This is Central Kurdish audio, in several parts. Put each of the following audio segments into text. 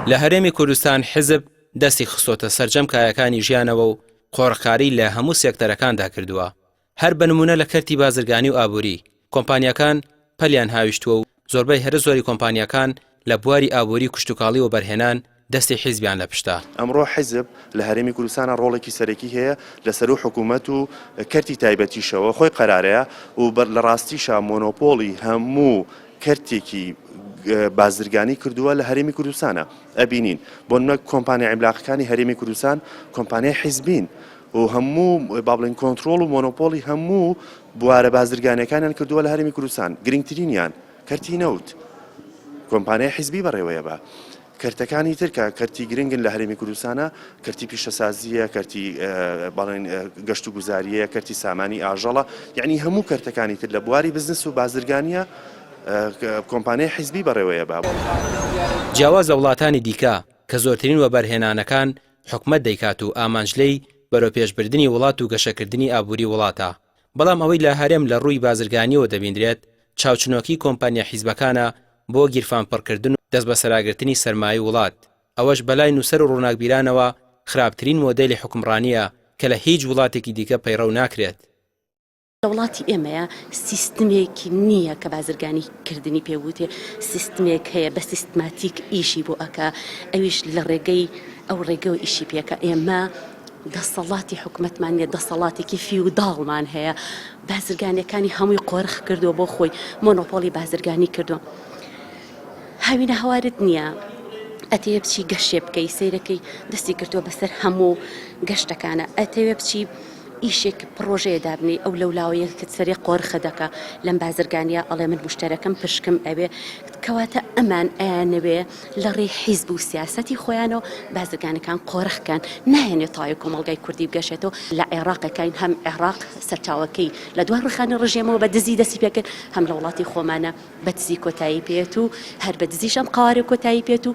لە هەرێمی کوردستان حیزب دەستی خستۆتە سەرجەم کایەکانی ژیانەوە و قۆرخکاری لە هەموو سێکتەرەکاندا کردووە. هەر بە نموونە لە کەرتی بازرگانی و ئابووری، کۆمپانیاکان پەلیان هاویشتووە و زۆربەی هەرە زۆری کۆمپانیاکان لە بواری ئابووری و کشتوکاڵی وەبەرهێنان دەستی حیزبیان لە پشتە. ئەمڕۆ حیزب لە هەرێمی کوردستانا ڕۆڵێکی سەرەکی هەیە لە سەروو حکوومەت و کەرتی تایبەتیشەوە خۆی قەرارەیە و لە ڕاستیشا مۆنۆپۆڵی هەموو کەرتێکی بازرگانی کردووە لە هەرێمی کوردستانا ئەبینین بۆ نمونە کۆمپانیا عیملاقەکانی هەرێمی کوردستان کۆمپانیای حیزبین و هەموو با بڵێین کۆنترۆڵ و مۆنۆپۆڵی هەموو بوارە بازرگانیەکانیان کردووە لە هەرێمی کوردستان گرنگترینیان کەرتی نەوت کۆمپانیای حیزبی بەڕێوەیە بە کەرتەکانی تر کە کەرتی گرنگن لە هەرێمی کوردستانە کەرتی پیشەسازیە کەرتی بەڵێن گەشت و گوزاریە کەرتی سامانی ئاژەڵە یعنی هەموو کەرتەکانی تر لە بواری بزنس و بازرگانیە کۆمپانیای حیزبی بەڕێوەیە بە. جیاواز لە وڵاتانی دیکە کە زۆرترین وەبەرهێنانەکان حکومەت دەیکات و ئامانج لێی بەرەوپێشبردنی وڵات و گەشەکردنی ئابووری وڵاتە، بەڵام ئەوەی لە هەرێم لە ڕووی بازرگانییەوە دەبیندرێت چاوچنۆکی کۆمپانیا حیزبەکانە بۆ گیرفان پڕکردن و دەستبەسەراگرتنی سەرمایەی وڵات، ئەوەش بەلای نووسەر و ڕووناکبیرانەوە خراپترین مۆدێلی حوکمڕانییە کە لە هیچ وڵاتێکی دیکە پەیڕەو ناکرێت. لە وڵاتی ئێمەیا سیستمێکی نییە کە بازرگانی کردنی پێ بوتێ، سیستمێک هەیە بە سیستماتیک ئیشی بۆ ئەکا، ئەویش لە ڕێگەی ئەو ڕێگەوە ئیشی پێ ئەکا. ئێمە دەسەڵاتی حکومەتمان نییە، دەسەڵاتێکی فیوداڵمان هەیە، بازرگانیەکانی هەمووی قۆرخ کردووە بۆ خۆی، مۆنۆپۆڵی بازرگانی کردووە. هاوینە هەوارت نییە ئەتەوێ بچی گەشێ بکەی سەیرەکەی دەستی گرتووە بەسەر هەموو گەشتەکانە ئەتەوێ بچی ئیشێک پڕۆژەیە دابنێی ئەو لەولاوە یەکت سەرێ قۆرخە دەکا لەم بازرگانیە ئەڵێ من مشتەرەکەم پشکم ئەوێ کەواتە ئەمان ئەیانەوێ لە ڕێی حیزب و سیاسەتی خۆیانەوە بازرگانەکان قۆرخ کەن نایەنێ تەواوی کۆمەڵگای کوردی بگەشێتەوە لە عێڕاقەکەین هەم عێڕاق سەرچاوەکەی لە دوای ڕوخانی ڕژێمەوە بە دزی دەستی پێکرد هەم لە وڵاتی خۆمانە بە دزی کۆتایی پێت و هەر بە دزیش ئەم قەوارە کۆتایی پێت و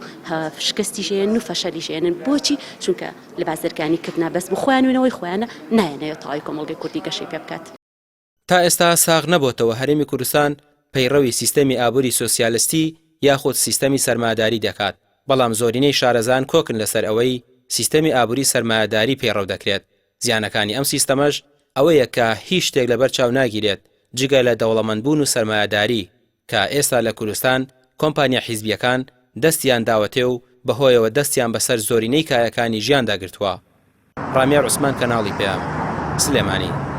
شکستیش هێنن و فەشەلیش هێنن بۆچی چونکە لە بازرگانی کردنا بەس بۆ خۆیان و نەوەی خۆیانە نایانەوێت تەواوی کۆمەڵگەی کوردی گەشەی پێ بکات. تا ئێستا ساغ نەبۆتەوە هەرێمی کوردستان پەیڕەوی سیستەمی ئابوری سۆسیالستی یاخود سیستەمی سەرمایەداری دەکات، بەڵام زۆرینەی شارەزان کۆکن لەسەر ئەوەی سیستەمی ئابوری سەرمایەداری پەیڕەو دەکرێت، زیانەکانی ئەم سیستەمەش ئەوەیە کە هیچ شتێک لەبەر چاو ناگیرێت جگە لە دەوڵەمەندبوون و سەرمایەداری، کە ئێستا لە کوردستان کۆمپانیا حیزبییەکان دەستیان داوەتێ و بەهۆیەوە دەستیان بەسەر زۆرینەی کایەکانی ژیاندا گرتووە. ڕامیار عوسمان کەناڵی پەیام، سلێمانی.